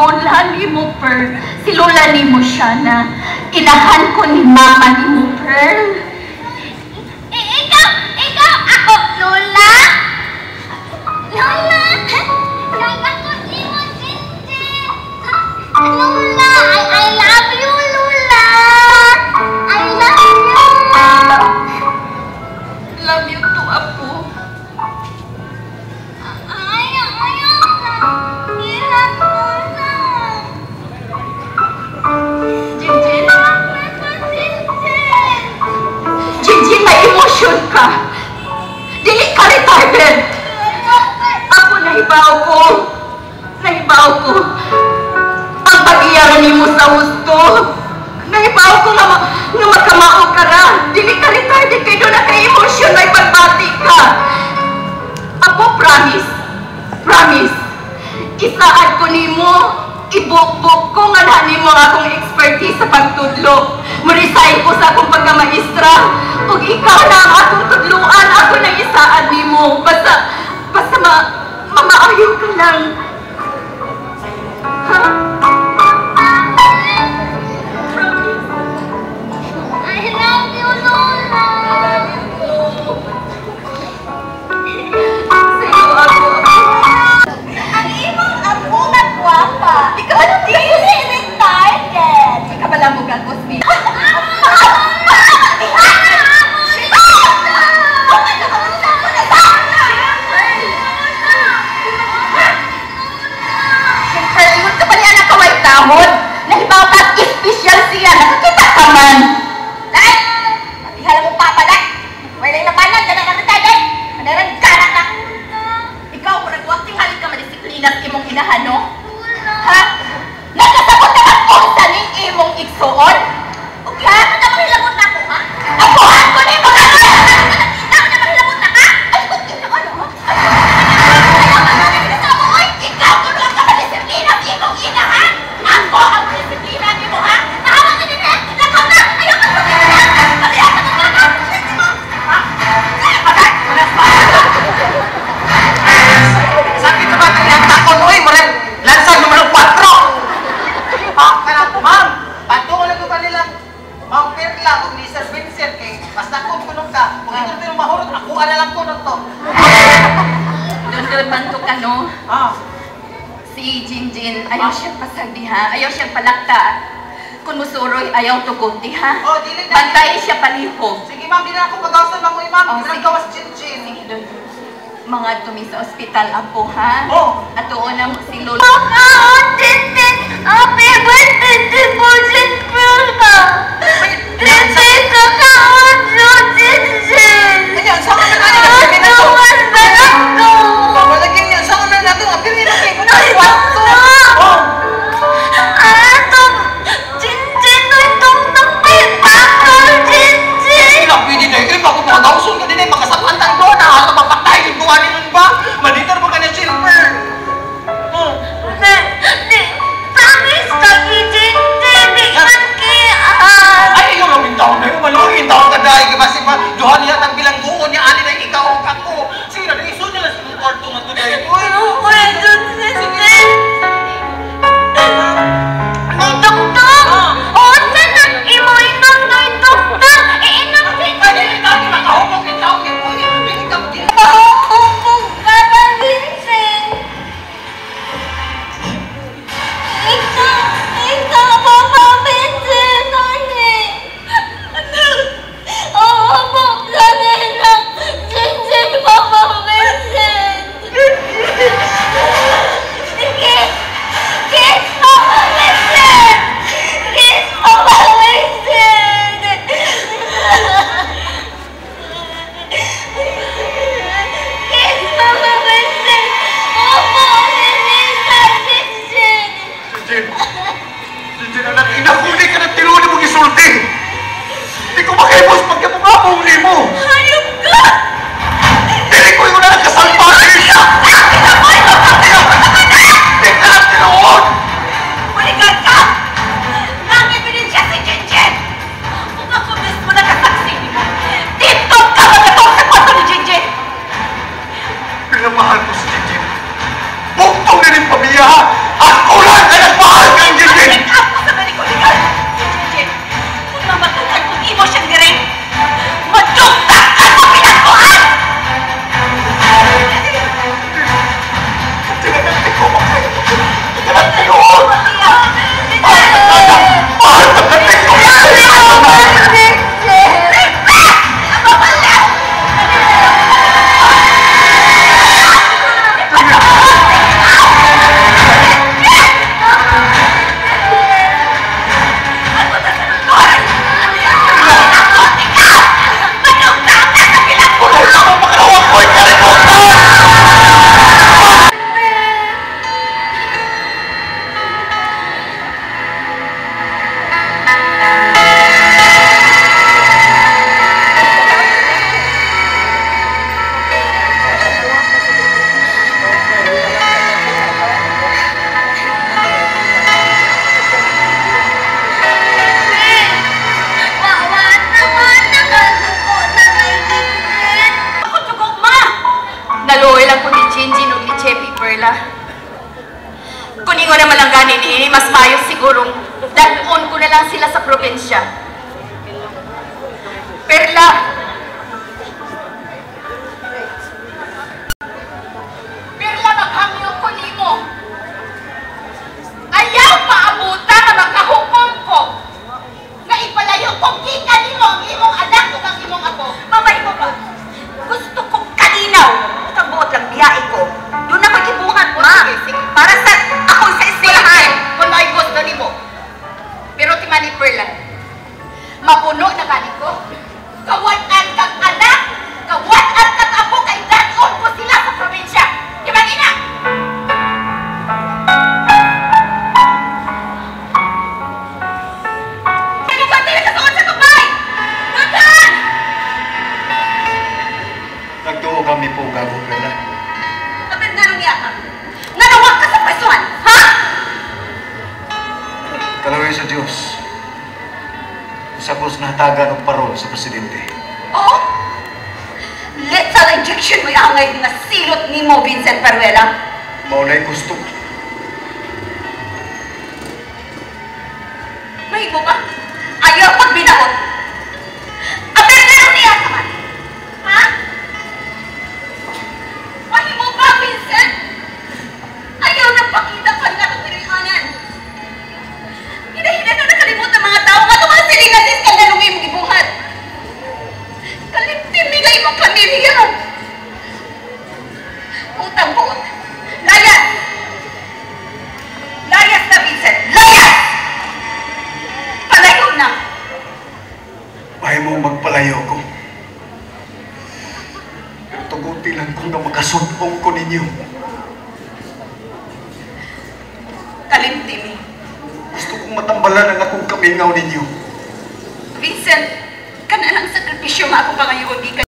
Lola nimo, Pearl. Si Lola nimo siya na inahan ko ni mama nimo, Pearl. Ikaw, ako, Lola? Lola! Lola ko nimo, Jinjin! Lola, I love you, Lola! I love you! Love you too, apo. Ayaw, ayaw na. Hirap mo na. Jinjin, Jinjin! Jinjin, may emotion ka. Dili ka retarded. Ako nahibaw ko. Nahibaw ko. Ang pag-iyaran nimo sa husto. Nahibaw ko nga, nga makamao ka ra. Dili ka retarded kay doon na kay emotion, may pagbati ka. Ako promise. Promise. Isaad ko nimo. Ibukbuk ko nga na nimo ang akong expertise sa pagtudlo. Mo-resign ko sa akong pagkamaestra. Ug ikaw na ang akong tudluan, ako na isaad nimo. Basta mamaayo ka lang. Ha? Promise. I love you, Lola! Sa'yo ako. Ang imong apo nga gwapa. Ikaw ano Dili retarded. Ikaw pala mo gagos ni. Siyempre, ingon ka pa niya nakaway tahod. Nahibaw ka espesyal siya. Nakakita ka man. Ay! Ihala mo papa na. Wala yung labanan, dala na retarded. Madaran ka na. Ikaw, murag wa tingali ka madisiplina sa imong inahan, no? Ha? Nakasabot ka bang unsa ning imong igsuon? Okay, ano na manghilabot na ako, ha? Apuhan ko ni mga Nakita ko na manghilabot na ka? Ay, kung ina ano? Ay, ikaw kuno ang kamadisiplina sa imong inahan! Ako ang disiplina nimo, ha? Tawa ka din, eh! Lakaw na! Ayoko sa Palihan ka ng bata! Agay! Wala pa! Sakit sa bata niya, takon, uy, murag lansa numero 4. Ah, kana, ma'am, patungo lang ko kanila. Ma'am Perla ug ni Sir Vincent kay basta kung kunong ka, kung ikaw pero mahurot, ako na lang ko to. Doon man to ka, no? Ah, Si Jinjin, ayaw siyang pasagdi, ha? Ayaw siyang palakta. Kung musuroy, ayaw tuguti, ha? Oh, dili na. Bantay siya palihog. Sige ma'am, di na ako pagawasan ma'am, uy ma'am, Oh, di na sige. gawas Jinjin. Sige, doon. Mga tumi sa ospital, apo, ha? Oh. At tuon na mo si Lola. Papa, Jinjin! Happy birthday po, Jinjin! Jinjin, kakaon Jinjin! Kanya, sa na na nagsabi na to. Tuwan na lang ko! Pamalagyan niya, sa na nato, ang pili na kayo, na kwarto. Oh, Ato, Jinjin, itong tapay Jinjin! Hindi pwede na yun, bago makagawason ka din eh, makasapantang doon, ato mapatay, yung gawa ni nun ba? Malitar mo ka na silver. Oh. Di, promise ka ki Jinjin, di man kian! Ay, ikaw lang taon na yun, maluhin taon ka dahil, di ba si Ma, duha niya ang bilangguon niya, ani na ikaw ang kako. Sige na, iso niya lang sa kwarto nga to dahil. Uy, Uy, Jinjin! Ay, doktor! Oo na na! Imo inom doy, doktor! Iinom si... Ay, dili na, di makahumok yung taon kay Uy, dili ka, dili. Mahuhubog Papa Vincent! Ikaw, Papa Vincent! Ani! Uhubog ka nila! Jinjin, Papa Vincent! Kiss! Kiss, Papa Vincent! Kiss, Papa Vincent! Kiss, Papa Vincent! Opo, Ninita, Jinjin! Jinjin, Jinjin, anak, inahuli ka ng tinuod mong isulti. Di ko makahibos pagkamungabong ni mo. Hayop ka! Dili ko yung nakasalbahe. Di ka na tinuod. Balikan ka! Nangibinin siya si Jinjin! Kung ako mismo nakasaksi nimo, dito ka magkatong sa kwarto ni Jinjin! Pinamahal ko si Jinjin. Bugtong na rin pamilya, ha? Ako lang ang Perla. Kuningo naman ang gani niini, mas mayo sigurong dadon ko na lang sila sa probinsya. Perla! Perla, maghangyo ko nimo. Ayaw paabuta nga makahukom ko. Nga ipalayo kong gikan nimo ang imong anak ug ang imong apo. Mamay mo ba? Gusto kong kalinaw. Ang buot lang biyahe ko. Doon na pag-ibuhat, ma. Sige, sige. Para sa ako sa eskwelahan. Kung may gusto nimo. Pero ti mani Perla, mapuno na gani ko. Kawan-an kang anak, kawan-an kang apo, kay dadon ko sila sa probinsya. Di ba, ina? Ano ba tayo sa sa tubay? Daghan! Nagduo kami po, gago, Perla. Kapit nga nung niya ka. Nanawag ka sa presuan, ha? Kalaway sa Diyos. Usapos nahatagan og parol sa presidente. Oo. Lethal injection mo'y angay nga silot nimo, Vincent Peruela. Maunay gusto. Mahimo ba? Ayaw pagbinaot. Aber nga nung niya ka man. Ha? Mahimo ba, Vincent? Ayaw na pakita pa nga itong Pinoyanan. Hinahina na nakalimot ang mga tao nga itong mga silingan sa iskandalo nga imong gibuhat. Kalimtim mi nga imong pamilya. Utang buot. Layas! Layas na, Vincent! Layas! Palayo na! Mahimo magpalayo ko. Pero tuguti lang ko nga makasudpong ko ninyo. Kalimtimi. Gusto kong matambalan ang akong kamingaw ninyo. Vincent, kananang sakripisyo nga ako pangayon gikan